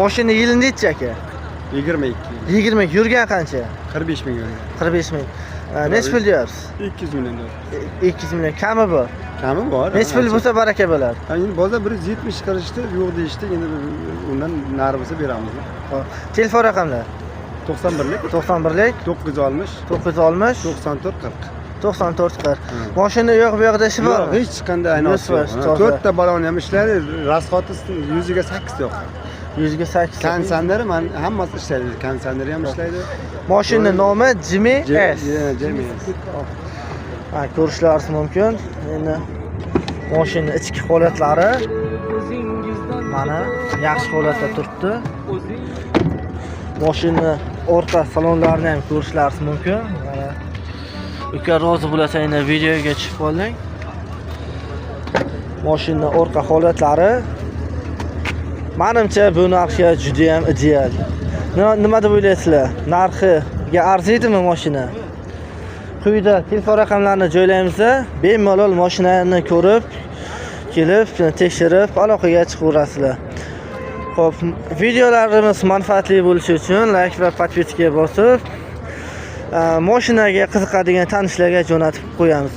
Mashina yili nechi, aka? 22. 20. Yurgan qancha? 45 ming yurgan. 45 ming. Nechi pul deyapsiz? 200 million dollar. 200 million kami bor. Kami bor. Nechi pul bo'lsa, baraka bo'ladi. Ha, endi bozor 170 qilishdi, yo'q deyishdi. Endi undan nari bo'lsa beramiz. Xo'p. Telefon raqamlar? 91lik. 91lik. 960. 960. 94 40. 94 40. Mashina yo'q, bu yoqda ishi Yo'q, bormi? hech qanday aynasi Yuz foiz yo'q. Ha, toza. to'rtta balon ham ishlaydi, расход i yuziga 8 yo'q. Yuzga 8. Konditsioneri man hammasi ishlaydi, konditsioneri ham ishlaydi. Mashina nomi Jimmy S. Jimmy S. Ha, ko'rishlaringiz mumkin. Endi mashina ichki holatlari mana yaxshi holatda turibdi. Mashina o'rta salonlarini ham ko'rishlaringiz mumkin. Mana, uka, rozi bo'lasan, endi videoga tushib qolding. Mashina orqa holatlari, manimcha, bu narxga juda ham ideal. Nima deb o'ylaysizlar? Narxiga arziydimi mashina? Quyida telefon raqamlarini joylaymiz, bemalol mashinani ko'rib, kelib, tekshirib, aloqaga chiqaverasizlar. Xo'p, videolarimiz manfaatli bo'lishi uchun layk va подписка bosib, mashinaga qiziqadigan tanishlarga jo'natib qo'yamiz.